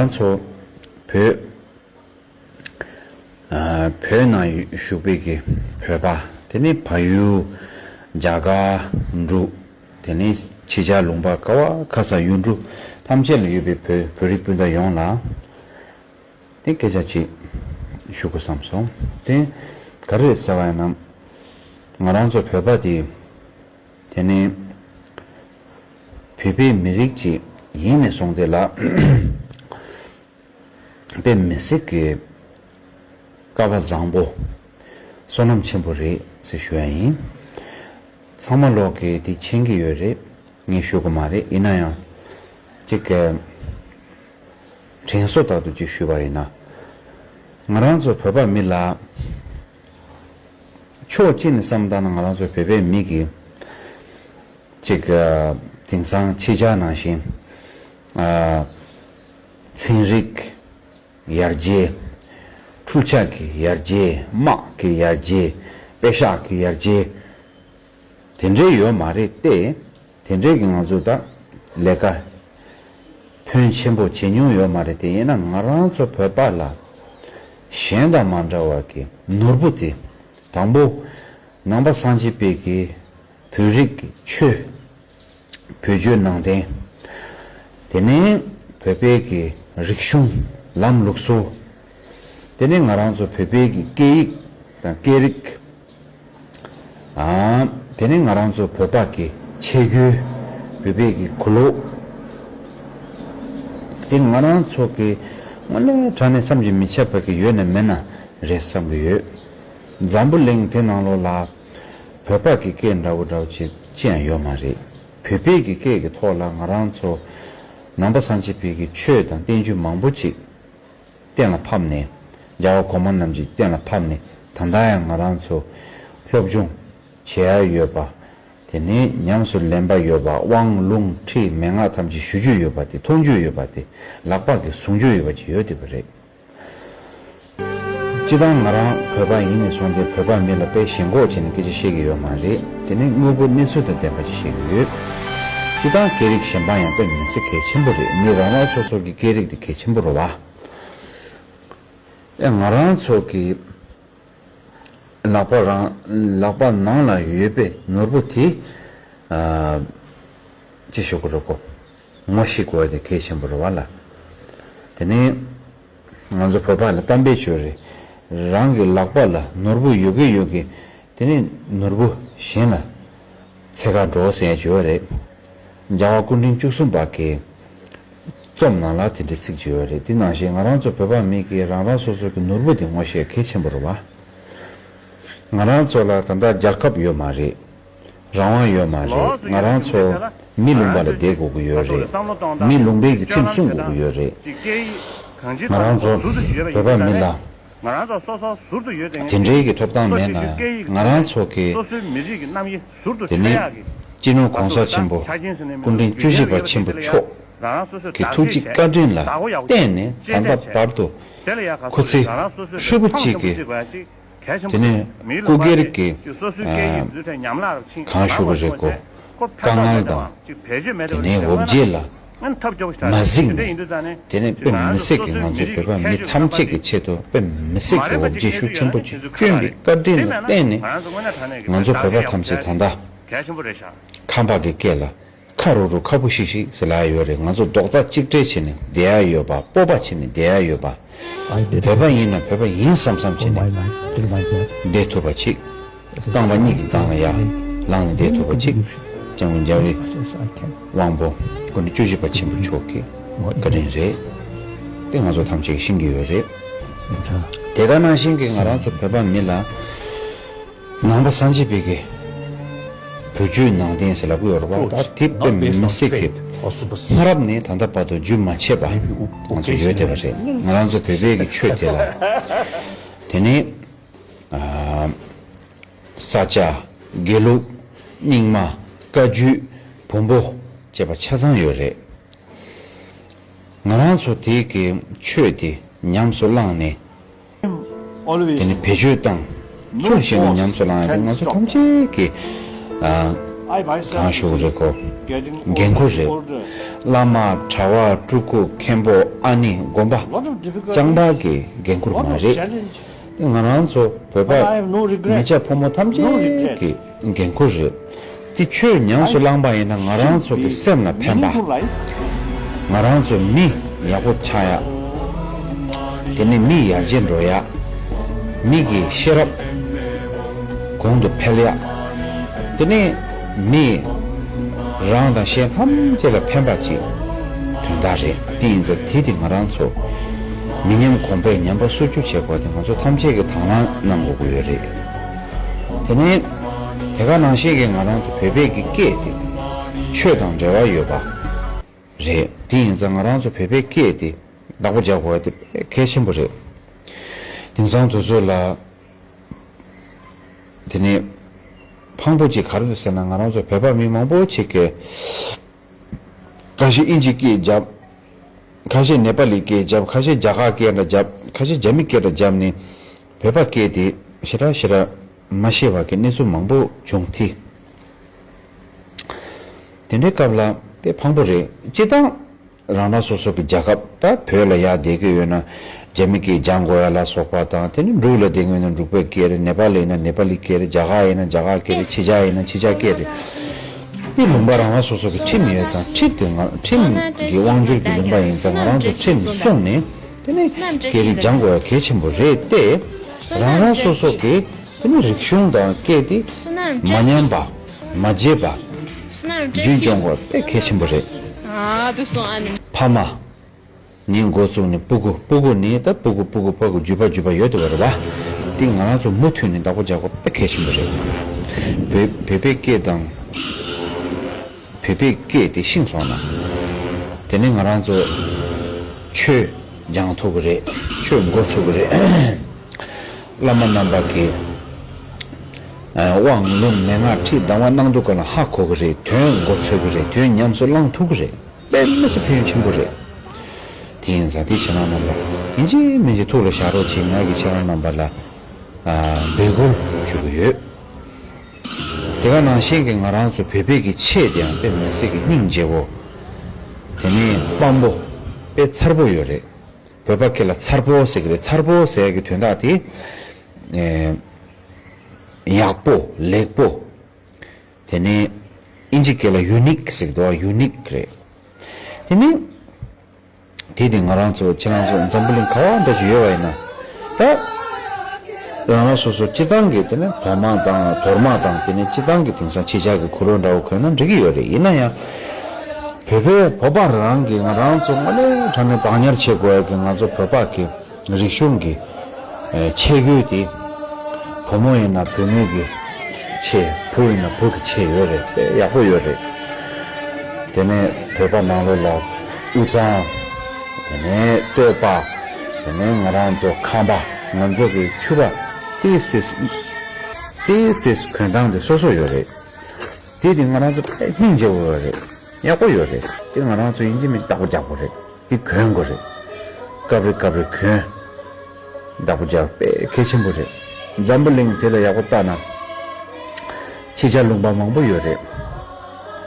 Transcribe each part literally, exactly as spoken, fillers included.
ང་ཚོ་བོད། ཨ། བོད་ནང་བཞུགས་པའི་གི་བོད་པ། དེ་ནས་བལ་ཡུལ། རྒྱ་གར། འབྲུག་དེ་ནས་ཕྱི་རྒྱལ་ལུང་པ་ག་བ་ག་ས་ཡུལ་གྲུ་ཐམས་ཅད་ལ་ཡོད་པའི་བོད་བོད་རིགས་སྤུན་ཟླ་ཡོངས་ལ། དེ་སྐད་ཆ་ཅིག་ཞུ་དགོས་བསམ་སོང་། དེ་ག་རེ་རེད་ཟེར་བ་ཡིན་ན། ང་རང་ཚོ་བོད་པ་དེ། དེ་ནས་བོད་པའི་མི་རིགས་ཅིག་ཡིན་ནས་བཟུང་སྟེ་ལ། དཔེ་མི་སྲིད་ཀྱི་སྐལ་བ་བཟང་པོ། བསོད་ནམས་ཆེན་པོ་རེད་ཟེར་ཞུ་ཡ་ཡིན། ཚང་མ་ལོག་གིས་དེ་མཁྱེན་གྱི་ཡོད་རེད། ངས་ཞུ་གི་མ་རེད། ཡིན་ན་ཡང་ཅིག་གི་དྲན་གསོ་ལྟར་དུ་ཅིག་ཞུས་པ་ཡིན་ན། ང་རང་ཚོ་བོད་པ་མི་ལ། ཕྱོགས་གཅིག་ནས་བསམ་བཏང་ན་ང་རང་ཚོ་བོད་པའི་མི་གི་ཅིག་ཨ། དེང་སང་ཕྱི་རྒྱལ་ནང་བཞིན། ཨ། ཚན་རིག་ཡར་རྒྱས། འཕྲུལ་ཆས་ཀྱི་ཡར་རྒྱས། དམག་གི་ཡར་རྒྱས། པེ་ཤག་གི་ཡར་རྒྱས། དེ་འདྲའི་ཡོད་མ་རེད་དེ། དེ་འདྲའི་གི་ང་ཚོ་ད་ལས་ཀ་ཕོན་ཆེན་པོ་བྱེད་མྱོང་ཡོད་མ་རེད་དེ། ཡིན་ན་ང་རང་ཚོ་བོད་པ་ལ་གཞན་དང་མ་འདྲ་བ་གི་ནོར་བུ་དེ། དང་པོ་ནང་པ་སངས་རྒྱས་པའི་གི་བོད་རིགས་ཀྱི་ཆོས། བོད་བརྒྱུད་ནང་བསྟན། དེ་ནས་བོད་པའི་གི་རིག་གཞུང་། ལམ་ལུགས་སྲོལ། དེ་ནས་ང་རང་ཚོ་བོད་པའི་གི་སྐད་ཡིག་དང་སྐད་རིགས། ཨ། དེ་ནས་ང་རང་ཚོ་བོད་པ་གི་ཆས་གོས། བོད་པའི་གི་གོས་ལོག་དེ་ང་རང་ཚོ་གི་དངོས་གནས་དྲང་གནས་བསམ་གྱིས་མི་ཁྱབ་པ་གི་ཡོད་ན་མེད་ན་རེད་བསམ་གི་ཡོད། འཛམ་བུ་གླིང་དེ་ནང་ལོགས་ལ་བོད་པ་གི་སྐད་འདྲ་བོ་འདྲ་བོ་ཅི་ཅི་ཡང་ཡོད་མ་རེད། བོད་པའི་གི་སྐད་ཀྱི་ཐོག་ལ་ང་རང་ཚོ་ནང་པ་སངས་རྒྱས་པའི་གི་ཆོས་དང་བསྟན་བཅོས་མང་པོ་ཅིག་གཏན་ལ་ཕབ་ནས། རྒྱལ་བ་གོང་མ་རྣམས་ཀྱིས་གཏན་ལ་ཕབ་ནས། ད་ལྟ་ཡང་ང་རང་ཚོ་སློབ་སྦྱོང་བྱེད་ཡ་ཡོད་པ། དེ་ནས་ཉམས་སུ་ལེན་པ་ཡོད་པ། དབང་ལུང་ཁྲིད་མན་ངག་ཐམས་ཅད་ཞུ་རྒྱུ་ཡོད་པ་དེ། མཐོང་རྒྱུ་ཡོད་པ་དེ། ལག་པ་གིས་བཟུང་རྒྱུ་ཡོད་པ་ཅིག་ཡོད་བསྡད་པ་རེད། སྤྱིར་བཏང་ང་རང་བོད་པ་ཡིན་ནས་བཟུང་སྟེ་བོད་པ་མི་ལ་དཔེ་ཞེན་ཁོག་བྱས་ནས་སྐད་ཆ་བཤད་ཀྱི་ཡོད་མ་རེད། དེ་ནི་དངོས་པོ་གནས་ཚུལ་དང་ལྡན་པ་ཅིག་བཤད་ཀྱི་ཡོད། སྤྱིར་བཏང་སྐད་རིགས་གཞན་པ་ཡང་དཔེ་མི་སྲིད་གལ་ཆེན་པོ་རེད། མི་རང་རང་སོ་སོ་གི་སྐད་རིགས་དེ་གལ་ཆེན་པོ་རེད་བ། ཨེ། ང་རང་ཚོ་གི་ལག་པ་རང་། ལག་པ་ནང་ལ་ཡོད་པའི་ནོར་བུ་དེ། ཨ། ཅི་ཞུ་དགོས་རེད་གོ། ངོ་ཤེས་དགོས་པ་དེ་གལ་ཆེན་པོ་རེད་བ་ལ། དེ་ནས་ང་ཚོ་བོད་པ་ལ་གཏམ་དཔེ་ཅིག་ཡོད་རེད། རང་གི་ལག་པ་ལ་ནོར་བུ་ཡོད་གི་ཡོད་གི། དེ་ནས་ནོར་བུ་གཞན་ལ་འཚོལ་ག་འགྲོ་ཟེར་ཡ་ཅིག་ཡོད་རེད། རྒྱལ་བ་སྐུ་ཕྲེང་བཅུ་གསུམ་པ་གི་རྩོམ་ནང་ལ་དེ་འདྲའི་ཚིག་ཅིག་ཡོད་རེད། དེ་ནང་བཞིན་ང་རང་ཚོ་བོད་པ་མི་གིས་རང་རང་སོ་སོ་གི་ནོར་བུ་དེ་ངོ་ཤེས་གལ་ཆེན་པོ་རེད་བ། ང་རང་ཚོ་ལ་ད་ལྟ་རྒྱལ་ཁབ་ཡོད་མ་རེད། རང་དབང་ཡོད་མ་རེད། ང་རང་ཚོ་མི་ལུང་པ་ལ་བསྡད་དགོས་ཀྱི་ཡོད་རེད། མི་ལུང་པའི་གི་ཁྲིམས་སྲུང་དགོས་ཀྱི་ཡོད་རེད། ང་རང་ཚོ་བོད་པ་མི་ལ་དེ་འདྲའི་གི་ཐོབ་ཐང་མེད་ན། ང་རང་ཚོ་གི་དེ་ནི་སྤྱི་ནོར་གོང་ས་ཆེན་པོ་སྐུ་ཕྲེང་བཅུ་བཞི་པ་ཆེན་པོ་མཆོག་གི་ཐུགས་རྗེ་བཀའ་དྲིན་ལ་བརྟེན་ནས་ད་ལྟ་བར་དུ་ཁོ་ཚོས་ཧྲིལ་པོ་གཅིག་གི། དེ་ནས་སྐུ་སྒེར་གྱི་གང་ཞུ་གི་རེད་གོ། དཀའ་ངལ་དང་། དེ་ནས་འོ་བརྒྱལ་ལ་མ་གཟིགས་ནས། དེ་ནས་དཔེ་མི་སྲིད་ཀྱི་ང་ཚོའི་བོད་པ་མི་ཐམས་ཅད་ཀྱི་ཆེད་དུ་དཔེ་མི་སྲིད་ཀྱི་འོ་བརྒྱལ་ཤུགས་ཆེན་པོ་ཅིག་བསྐྱོན་པའི་བཀའ་དྲིན་ལ་བརྟེན་ནས། ང་ཚོ་བོད་པ་ཐམས་ཅད་ད་ལྟ་ཁམས་པ་གི་སྐད་ལ། ཁ་རུ་རུ་ཁ་བུ་ཤིག་ཤིག་ཟེར་ལབ་ཡོད་རེད། ང་ཚོ་རྡོག་རྩ་གཅིག་སྒྲིལ་བྱས་ནས་བསྡད་ཡ་ཡོད་པ། སྤོབས་པ་བྱས་ནས་བསྡད་ཡ་ཡོད་པ། བོད་པ་ཡིན་ན་བོད་པ་ཡིན་བསམ་བསམ་བྱས་ནས་བསྡད་ཐུབ་པ་ཅིག་རྐང་པ་གཉིས་ཀྱི་སྒང་ལ་ཡར་ལངས་ནས་བསྡད་ཐུབ་པ་ཅིག་སྐྱབས་མགོན་རྒྱལ་བའི་དབང་པོ་སྐུ་ཕྲེང་བཅུ་བཞི་པ་ཆེན་པོ་མཆོག་གི་བཀའ་དྲིན་རེད། དེ་ང་ཚོ་ཐམས་ཅད་ཀྱིས་ཤེས་ཀྱི་ཡོད་རེད། དེ་ག་ནང་བཞིན་གྱི་ང་རང་ཚོ་བོད་པ་མི་ལ། ནང་པ་སངས་རྒྱས་པའི་གི་བོད་བརྒྱུད་ནང་བསྟན་ཟེར་ལབ་ཀྱི་ཡོད་རེད་བ། ད་དེ་དཔེ་མི་སྲིད་ཀྱི་སྔ་རབས་ནས་ད་ལྟ་བར་དུ་བརྒྱུད་མ་ཆད་པ་ང་ཚོ་ཡོད་བསྡད་པ་རེད། ང་རང་ཚོ་བོད་པའི་གི་ཆོས་དེ་ལ། དེ་ནས་ཨ། ས་སྐྱ། དགེ་ལུགས། རྙིང་མ། བཀའ་བརྒྱུད། བོན་པོ་བཅས་པ་ཆ་ཚང་ཡོད་རེད། ང་རང་ཚོ་དེ་གི་ཆོས་དེ་ཉམས་སུ་བླངས་ནས། དེ་ནི་བེད་སྤྱོད་བཏང་། ཚུལ་བཞིན་དུ་ཉམས་སུ་བླངས་ཡ་དེ་ང་ཚོ་ཐམས་ཅད་ཀྱི། ཨ། གང་ཞུ་དགོས་རེད་གོ། འགན་ཁུར་རེད། བླ་མ་གྲྭ་བ་སྤྲུལ་སྐུ་མཁན་པོ་ཨ་ནེ་དགོན་པ་རྐྱང་པ་གི་འགན་ཁུར་མ་རེད། དེ་ང་རང་ཚོ་བོད་པ་མི་སྐྱ་ཕོ་མོ་ཐམས་ཅད་ཀྱི་འགན་ཁུར་རེད། དེ་ཆོས་ཉམས་སུ་བླངས་པ་ཡིན་ན་ང་རང་ཚོ་གི་སེམས་ལ་ཕན་པ། ང་རང་ཚོ་མི་ཡག་པོ་ཆགས་ཡ། དེ་ནས་མི་ཡར་རྒྱས་འགྲོ་ཡ། མི་གི་ཤེས་རབ་གོང་དུ་འཕེལ་ཡ། དེ་ནས་མི་རང་དང་གཞན་ཐམས་ཅད་ལ་ཕན་པ་ཅིག་དོན་དག་རེད། དེ་ཡིན་ཙང་དེ་དེ་ང་རང་ཚོ་མི་ཉམས་གོང་འཕེལ་ཉམས་པ་སོར་ཆུད་བྱེད་དགོས་དེ་ང་ཚོ་ཐམས་ཅད་ཀྱིས་དང་བླངས་གནང་དགོས་ཀྱི་ཡོད་རེད། དེ་ནས་དེ་ག་ནང་བཞིན་གྱི་ང་རང་ཚོ་བོད་པའི་གི་སྐད་དེ་ཆོས་དང་འབྲེལ་བ་ཡོད་པ་རེད། དེ་ཡིན་ཙང་ང་རང་ཚོ་བོད་པའི་སྐད་དེ་བདག་པོ་རྒྱག་དགོས་དེ་དཔེ་གལ་ཆེན་པོ་རེད། དེང་སང་དུས་ཚོད་ལ་དེ་ནས་ཕངས་པོ་ཅིག་ག་རེ་རེད་ཟེར་ན་ང་རང་ཚོ་བོད་པ་མི་མང་པོ་ཅིག་གིས་ཁ་ཤས་དབྱིན་ཇི་སྐད་རྒྱབ། ཁ་ཤས་ནེ་པ་ལི་སྐད་རྒྱབ། ཁ་ཤས་རྒྱ་གར་སྐད་འདྲ་རྒྱབ། ཁ་ཤས་རྒྱ་མི་སྐད་འདྲ་རྒྱབ་ནས་བོད་པ་སྐད་དེ་ཞེ་དྲག་ཞེ་དྲག་མ་ཤེས་པ་གི་གནས་ཚུལ་མང་པོ་བྱུང་ཐལ། དེ་འདྲའི་སྐབས་ལ་དཔེ་ཕངས་པོ་རེད། སྤྱིར་བཏང་རང་རང་སོ་སོ་གི་རྒྱལ་ཁབ་ད་བོད་ལ་ཡར་བསྡད་ཀྱི་ཡོད་ན་རྒྱ་མི་སྐད་སྦྱང་དགོས་ཡ་ལ་སོགས་པ་དང་། དེ་ནི་འབྲུག་ལ་བསྡད་ཀྱི་ཡོད་ན་འབྲུག་པའི་སྐད་རེད། ནེ་པ་ལི་ཡིན་ན་ནེ་པ་ལི་སྐད་རེད། རྒྱ་གར་ཡིན་ན་རྒྱ་གར་སྐད་རེད། ཕྱི་རྒྱལ་ཡིན་ན་ཕྱི་རྒྱལ་སྐད་རེད། དེ་ལུང་པ་རང་རང་སོ་སོ་གི་ཁྲིམས་ཡོད་ཙང་ཁྲིམས་དེ་ང་ཁྲིམས་ཀྱི་དབང་སྒྱུར་གྱི་ལུང་པ་ཡིན་ཙང་ང་རང་ཚོ་ཁྲིམས་སྲུང་ནས་དེ་ནི་སྐད་རིགས་སྦྱང་དགོས་ཡ་གལ་ཆེན་པོ་རེད་དེ། རང་རང་སོ་སོ་གི་དེ་ནི་རིག་གཞུང་དང་སྐད་དེ་མ་ཉམས་པ་མ་བརྗེད་པ་རྒྱུན་སྐྱོང་དགོས་དཔེ་གལ་ཆེན་པོ་རེད། ཕ་མ་ནས་འགོ་བཙུགས་ནས་སྤུ་གུ། སྤུ་གུ་ནས་ད་སྤུ་གུ་སྤུ་གུ་སྤུ་གུ་བརྒྱུད་པ་བརྒྱུད་པ་ཡོད་དེ་བ་རེད་བ། དེ་ང་རང་ཚོ་མུ་མཐུད་ནས་བདག་པོ་རྒྱག་དགོས་དཔེ་གལ་ཆེན་པོ་རེད། བོད་བོད་པའི་སྐད་དང་། བོད་པའི་སྐད་དེ་ཤིང་སོང་ན། དེ་ནས་ང་རང་ཚོ་ཆོས་སྦྱང་ཐུབ་ཀྱི་རེད། ཆོས་འགོ་ཚུགས་ཀྱི་རེད། བླ་མ་རྣམ་པ་གིས་དབང་ལུང་མན་ངག་ཁྲིད་གདམས་པ་གནང་དུས་ག་ལ་ཧ་གོ་གི་རེད། དོན་འགོ་ཚུགས་ཀྱི་རེད། དོན་ཉམས་སུ་བླང་ཐུབ་ཀྱི་རེད། དཔེ་མི་སྲིད་ཕན་ཡོན་ཆེན་པོ་རེད། དེ་ཡིན་ཙང་དེ་ཁྱེད་རང་རྣམ་པ་ཡིན་གཅིག་མིན་གཅིག་ཐུགས་ལ་བཞག་རོགས་བྱེད། ང་གིས་ཁྱེད་རང་རྣམ་པ་ལ་ཨ་འབོད་སྐུལ་ཞུ་གི་ཡོད། དེ་ག་ནང་བཞིན་གྱི་ང་རང་ཚོ་བོད་པའི་གི་ཆས་དེའང་དཔེ་མི་སྲིད་ཀྱི་སྙིང་རྗེ་བོ། དེ་ནས་དཔའ་མོ། དཔེ་མཚར་པོ་ཡོད་རེད། བོད་པ་སྐད་ལ་མཚར་པོ་ཟེར་གི་རེད། མཚར་པོ་ཟེར་གི་དོན་དག་དེ་ཨེ་ཡག་པོ་ལེགས་པོ། དེ་ནས་ཨིན་ཇི་སྐད་ལ་ཡུ་ནིག་ཟེར་གི་འདུག་ཡུ་ནིག་རེད། དེ་ནས་དེ་དེ་ང་རང་ཚོ་ཁྱེད་རང་ཚོ་འཛམ་བུ་གླིང་ག་བ་འདྲ་ཞིག་ཡོད་པ་ཡིན་ན་ད་རང་རང་སོ་སོ་སྤྱི་བཏང་གི་དེ་ནས་དོར་མ་དང་དོར་མ་དང་དེ་ནས་སྤྱི་བཏང་གི་དེང་སང་ཕྱི་རྒྱལ་གྱི་ཁུ་ལོ་འདྲ་བོ་གོན་ན་འགྲིག་གི་ཡོད་རེད། ཡིན་ན་ཡང་བོད་པའི་བོད་པ་རང་གི་ང་རང་ཚོ་དངོས་གནས་དྲང་གནས་བདག་ཉར་བྱེད་དགོས་ཡ་གི་ང་ཚོ་བོད་པ་གི་རིག་གཞུང་གི་ཨེ་ཆས་གོས་དེ། བུ་མོ་ཡིན་ན་བུད་མེད་ཀྱི་ཆས། བུ་ཡིན་ན་བུ་གི་ཆས་ཡོད་རེད། དཔེ་ཡག་པོ་ཡོད་རེད། དེ་ནས་བོད་པ་ནང་ལོགས་ལ་དབུས་གཙང་། དེ་ནས་སྟོད་པ། དེ་ནས་ང་རང་ཚོ་ཁམས་པ། ང་ཚོ་གི་ཆུ་པ། ཏི་སིས་ཏི་སིས་གོན་སྟངས་དེ་སོ་སོ་ཡོད་རེད། དེ་དེ་ང་རང་ཚོ་དཔེ་སྙིང་རྗེ་བོ་ཡོད་རེད། ཡག་པོ་ཡོད་རེད། དེ་ང་རང་ཚོ་ཡིན་གཅིག་མིན་གཅིག་བདག་པོ་རྒྱག་དགོས་རེད། དེ་གོན་དགོས་རེད། སྐབས་རེ་སྐབས་རེ་གོན། བདག་པོ་རྒྱག་དཔེ་གལ་ཆེན་པོ་རེད། འཛམ་བུ་གླིང་དེ་ལ་ཡག་པོ་ལྟ་ན། ཕྱི་རྒྱལ་ལུང་པ་མང་པོ་ཡོད་རེད།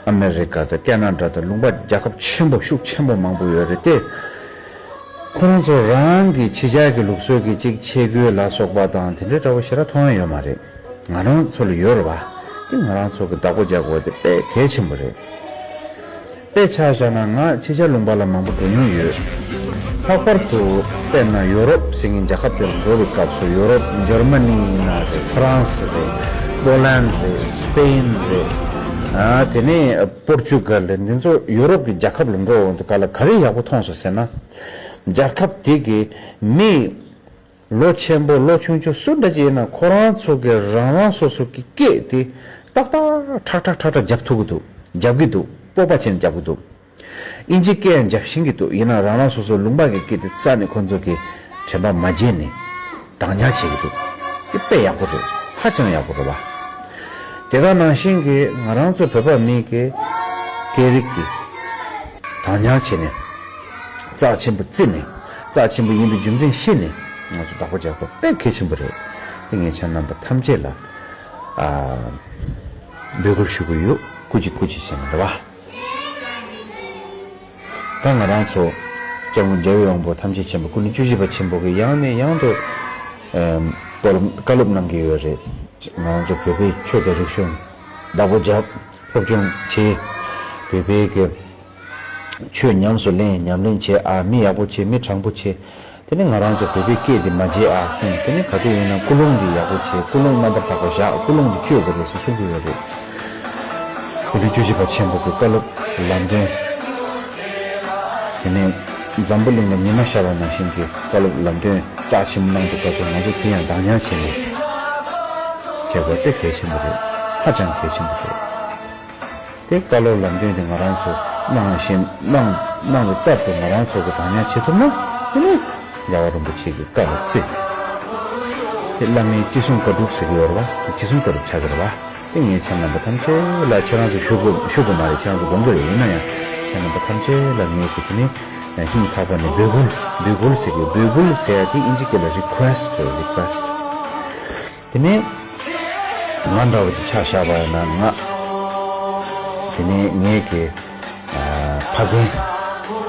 ཨ་མེ་རི་ཀ་དང་ཀེ་ན་ཌ་དང་ལུང་པ་རྒྱལ་ཁབ་ཆེན་པོ་ཤུགས་ཆེན་པོ་མང་པོ་ཡོད་རེད་དེ། ཁོ་རང་ཚོ་རང་གི་ཕྱི་རྒྱལ་གྱི་ལུགས་སྲོལ་གྱི་ཅིག་ཆས་གོས་ལ་སོགས་པ་དང་དེ་འདྲའི་འདྲ་བོ་ཞེ་དྲག་མཐོང་ཡ་ཡོད་མ་རེད། ང་རང་ཚོ་ལ་ཡོད་རེད་བ། དེ་ང་རང་ཚོ་གི་བདག་པོ་རྒྱག་དགོས་དེ་དཔེ་གལ་ཆེན་པོ་རེད། དཔེ་ཆ་བཞག་ན་ང་ཕྱི་རྒྱལ་ལུང་པ་ལ་མང་པོ་འགྲོ་མྱོང་ཡོད། ལྷག་པར་དུ་དཔེར་ན་ཡོ་རོབ་ཟེར་མཁན་རྒྱལ་ཁབ་དེར་འགྲོ་བའི་སྐབས་སུ་ཡོ་རོབ་འཇར་མ་ནི་ཡིན་ན་རེད། ཧྥ་རན་སི་རེད། པོ་ལན་རེད། སི་པེན་རེད། ཨ་དེ་ནས་པོར་ཅུ་གལ་རེད། འདི་ཚོ་ཡོ་རོབ་ཀྱི་རྒྱལ་ཁབ་ལ་འགྲོ་འོང་དུས་ག་ལ་ག་རེ་ཡག་པོ་མཐོང་སོང་ཟེར་ན། རྒྱལ་ཁབ་དེ་གི་མི་ལོ་ཆེན་པོ་ལོ་ཆུང་ཆུང་སུ་འདྲ་ཅིག་ཡིན་ན་ཁོ་རང་ཚོ་གི་རང་རང་སོ་སོ་གི་སྐད་དེ་ཏག་ཏག་ཁྲག་ཁྲག་ཁྲག་ཁྲག་རྒྱབ་ཐུབ་ཀྱི་འདུག་རྒྱབ་ཀྱི་འདུག་སྤོབས་པ་ཅན་རྒྱབ་ཀྱི་འདུག་ཨིན་ཇི་སྐད་ཡང་རྒྱབ་ཤེས་ཀྱི་འདུག་ཡིན་ན་རང་རང་སོ་སོ་ལུང་པ་གི་སྐད་དེ་རྩ་ནས་ཁོ་ཚོ་གི་དྲན་པ་མ་བརྗེད་ནས་བདག་ཉར་བྱེད་ཀྱི་འདུག་དེ་དཔེ་ཡག་པོ་རེད། ཧ་ཅང་ཡག་པོ་རེད་བ། དེ་ག་ནང་བཞིན་གྱི་ང་རང་ཚོ་བོད་པ་མི་གི་སྐད་རིགས་དེ་བདག་ཉར་བྱས་ནས་རྩ་ཆེན་པོ་བརྩིས་ནས་རྩ་ཆེན་པོ་ཡིན་པའི་རྒྱུ་མཚན་ཤེས་ནས་ང་ཚོ་བདག་པོ་རྒྱག་དགོས་དཔེ་གལ་ཆེན་པོ་རེད། དེ་ངས་ཁྱེད་རྣམ་པ་ཐམས་ཅད་ལ་ཨ་འབོད་སྐུལ་ཞུ་གི་ཡོད། སྐུ་མཁྱེན་སྐུ་མཁྱེན་བྱས་ནས་རེད་བ། ད་ང་རང་ཚོ་སྐྱབས་མགོན་རྒྱལ་བའི་དབང་པོ་ཐམས་ཅད་མཁྱེན་པ་སྐུ་ཕྲེང་བཅུ་བཞི་པ་ཆེན་པོ་གིས་ཡང་ནས་ཡང་དུ་ཨེམ་བཀའ་སློབ་བཀའ་སློབ་གནང་གི་ཡོད་རེད། ང་རང་ཚོ་བོད་པའི་ཆོས་དང་རིག་གཞུང་བདག་པོ་རྒྱབ། སློབ་སྦྱོང་བྱེད། བོད་པའི་གི་ཆོས་ཉམས་སུ་ལེན། ཉམས་ལེན་བྱེད་ཨ། མི་ཡག་པོ་བྱེད། མི་དྲང་པོ་བྱེད། དེ་ནས་ང་རང་ཚོ་བོད་པའི་སྐད་འདི་མ་བརྗེད་ཨ་གསུངས། དེ་ནས་ག་དུས་ཡིན་ན་ཀུན་སློང་འདི་ཡག་པོ་བྱེད། ཀུན་སློང་རྣམ་པར་དག་པ་བཞག་ཀུན་སློང་འདི་བཅོས་དགོས་རེད་ཟེར་གསུང་གི་ཡོད་རེད། སྐུ་ཕྲེང་བཅུ་བཞི་པ་ཆེན་པོ་གི་བཀའ་སློབ་ལམ་སྟོན། དེ་ནས་འཛམ་བུ་གླིང་ལ་ཉི་མ་ཤར་བ་ནང་བཞིན་གྱི་བཀའ་སློབ་ལམ་སྟོན་རྩ་ཆེན་པོ་གནང་འདུག་པ་ཚོ་ང་ཚོ་དེ་ཡང་བདག་ཉར་བྱེད་ནས་བྱེད་དགོས་དཔེ་གལ་ཆེན་པོ་རེད། ཧ་ཅང་གལ་ཆེན་པོ་རེད། དེ་བཀའ་སློབ་ལམ་སྟོན་དེ་ང་རང་ཚོ་གནང་བཞིན་གནང་གནང་བའི་སྟབས་ཀྱིས་ང་རང་ཚོ་གི་བདག་ཉར་བྱེད་ཐུབ་ན། དེ་ནི་རྒྱལ་བ་རིན་པོ་ཆེ་གི་བཀའ་ལ་བརྩི། དེ་བླ་མའི་ཅི་གསུང་བཀའ་སྒྲུབ་ཟེར་གྱི་ཡོད་རེད་བ། དེ་ཅི་གསུང་བཀའ་སྒྲུབ་ཆགས་ཀྱི་རེད་བ། དེ་ངས་ཁྱེད་རྣམ་པ་ཐམས་ཅད་ལ། ཁྱེད་རང་ཚོ་ཞུ་དགོས་ཞུ་དགོས་མ་རེད། ཁྱེད་རང་ཚོ་དགོངས་ཀྱི་རེད། ཡིན་ན་ཡང་ཁྱེད་རྣམ་པ་ཐམས་ཅད་ལ་ངས་ཀྱི་དེ་ནི་སྙིང་ཐག་པ་ནས་འབོད་སྐུལ། འབོད་སྐུལ་ཟེར་གྱི། འབོད་སྐུལ་ཟེར་ཡ་དེ་ཨིན་ཇི་སྐད་ལ་རི་ཁུ་ཨེ་སི་ཊི་རེད། རི་ཁུ་ཨེ་སི་ཊི། དེ་ནས་ང་འདྲ་བོ་ཅིག་ཆ་བཞག་པ་ཡིན་ན། ང་དེ་ནས་ངའི་གི་ཨ་ཕ་རྒན་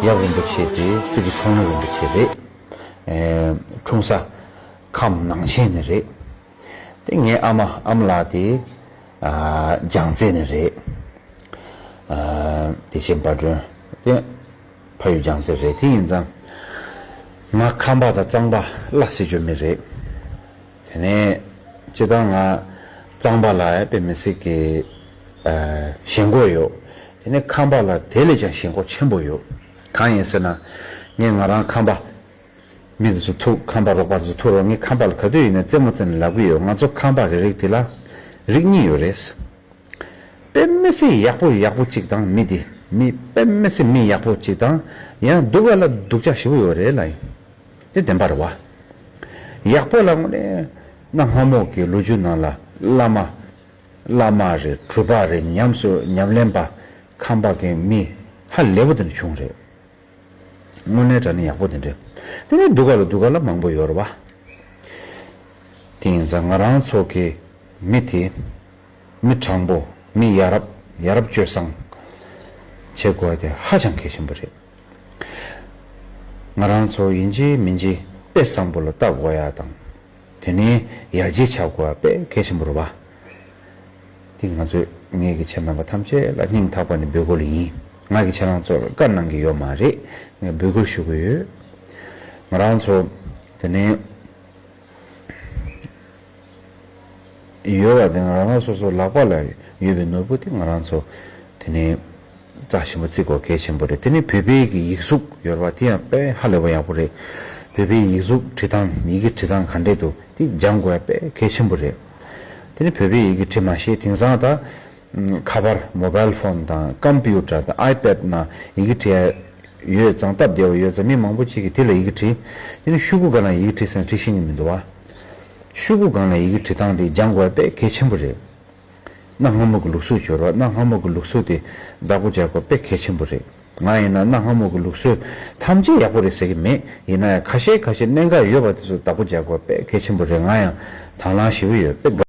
ཡབ་རིན་པོ་ཆེ་དེ་ཙི་གི་འཁྲུངས་ལྷ་རིན་པོ་ཆེ་རེད། ཨེ་འཁྲུངས་ས་ཁམས་ནང་ཆེན་ནས་རེད། དེ་ངའི་ཨ་མ་ཨ་མ་ལགས་དེ་ཨ་རྒྱལ་རྩེ་ནས་རེད། ཨ་བདེ་ཆེན་དཔལ་སྒྲོན་དེ་ཕ་ཡུལ་རྒྱལ་རྩེ་རེད། དེ་ཡིན་ཙང་ང་ཁམས་པ་དང་གཙང་པ་སླ་བསྲེ་རྒྱུ་མེད་རེད། དེ་ནས་སྤྱིར་བཏང་ང་གཙང་པ་ལ་དཔེ་མི་སྲིད་ཀྱི་ཨ་ཞེན་ཁོག་ཡོད། དེ་ནས་ཁམས་པ་ལ་དེ་ལས་ཀྱང་ཞེན་ཁོག་ཆེན་པོ་ཡོད། གང་ཡིན་ཟེར་ན། ངས་ང་རང་ཁམས་པ་མི་དེ་ཚོ་ཐུག་ཁམས་པ་རོགས་པ་དེ་ཚོ་ཐུག་རོགས། ངས་ཁམས་པ་ལ་ག་དུས་ཡིན་ན་རྩེད་མོ་རྩེ་ནས་ལབ་ཀྱི་ཡོད། ང་ཚོ་ཁམས་པ་གི་རིགས་དེ་ལ་རིགས་གཉིས་ཡོད་རེད། དཔེ་མི་སྲིད་ཡག་པོ་ཡག་པོ་གཅིག་དང་། མི་དེ་མི་དཔེ་མི་སྲིད་མི་ཡག་པོ་གཅིག་དང་། ཡང་སྡུག་ག་ལ་སྡུག་ཅག་ཞེ་པོ་ཡོད་རེད་ལ། ཡིན་དེ་བདེན་པ་རེད་བ། ཡག་པོ་ལ་དངོས་གནས་གནའ་སྔ་མོ་གི་ལོ་རྒྱུས་ནང་ལ་བླ་མ་བླ་མ་རེད། གྲུབ་པ་རེད། ཉམས་སུ་ཉམས་ལེན་པ་ཁམས་པ་གི་མི་ཧ་ལས་པོ་དེ་འདྲ་བྱུང་རེད། དངོས་གནས་དྲང་གནས་ཡག་པོ་དེ་འདྲ། དེ་ནས་སྡུག་ག་ལ་སྡུག་ག་ལ་མང་པོ་ཡོད་རེད་བ། དེ་ཡིན་ཙང་ང་རང་ཚོ་གི་མི་དེ་མི་དྲང་པོ། མི་ཡ་རབས་ཡ་རབས་སྤྱོད་བཟང་བྱེད་དགོས་དེ་ཧ་ཅང་གལ་ཆེན་པོ་རེད། ང་རང་ཚོ་ཡིན་གཅིག་མིན་གཅིག་དཔེ་བཟང་པོ་ལ་ལྟ་དགོས་ཡ་དང་། དེ་ནས་ཡར་རྒྱས་ཆགས་དགོས་པ་དཔེ་གལ་ཆེན་པོ་རེད་བ། དེ་ང་ཚོས་ངེད་ཀྱི་ཁྱེད་རྣམ་པ་ཐམས་ཅད་ལ་སྙིང་ཐག་པ་ནས་འབོད་སྐུལ་ཡིན། ང་གིས་ཁྱེད་རང་ཚོར་བཀའ་གནང་གི་ཡོད་མ་རེད། ངས་འབོད་སྐུལ་ཞུ་གི་ཡོད། ང་རང་ཚོ་དེ་ནས་ཡོད་པ་དེ་ང་རང་རང་སོ་སོ་ལག་པ་ལ་ཡོད་པའི་ནོར་བུ་དེ་ང་རང་ཚོ་དེ་ནས་རྩ་ཆེན་པོ་བརྩི་དགོས་གལ་ཆེན་པོ་རེད། དེ་ནས་བོད་པའི་གི་ཡིག་གཟུགས་ཡོད་པ་དེ་ཡང་དཔེ་ཧ་ལས་པ་ཡག་པོ་རེད། བོད་པའི་ཡིག་གཟུགས་བྲིས་སྟངས། ཡི་གེ་བྲིས་སྟངས་ག་འདྲས་འདུག་དེ་སྦྱང་དགོས་ཡ་དཔེ་གལ་ཆེན་པོ་རེད། དེ་ནས་བོད་པའི་ཡི་གེ་བྲིས་མ་ཤེས། དེང་སང་ད་ཁ་པར་མོ་བལ་ཕོན་དང་ཀམ་པུ་ཊར་དང་ཨའི་པེ་ཌི་ནང་ཡི་གེ་བྲིས་ཡ་ཡོད་ཙང་། སྟབས་བདེ་བ་ཡོད་ཙང་མི་མང་པོ་ཅིག་གིས་དེ་ལ་ཡི་གེ་བྲིས། དེ་ནས་ཤོག་གུ་སྒང་ལ་ཡི་གེ་བྲིས་ཟེར་ན་བྲིས་ཤེས་ཀྱི་མི་འདུག་བ། ཤོག་གུ་སྒང་ལ་ཡི་གེ་བྲིས་སྟངས་དེ་སྦྱང་དགོས་པ་དཔེ་གལ་ཆེན་པོ་རེད། གནའ་སྔ་མོ་གི་ལུགས་སྲོལ་སྦྱོར་བ། གནའ་སྔ་མོ་གི་ལུགས་སྲོལ་དེ་བདག་པོ་རྒྱག་དགོས་པ་དཔེ་གལ་ཆེན་པོ་རེད། ང་ཡིན་ན་གནའ་སྔ་མོ་གི་ལུགས་སྲོལ་ཐམས་ཅད་ཡག་པོ་རེད་ཟེར་གྱི་མེད། ཡིན་ན་ཡང་ཁ་ཤས་ཁ་ཤས་གནད་འགག་ཡོད་པ་དེ་ཚོ་བདག་པོ་རྒྱག་དགོས་པ་དཔེ་གལ་ཆེན་པོ་རེད། ང་ཡང་དང་བླངས་ཞེ་པོ་ཡོད། དཔེ་དགའ།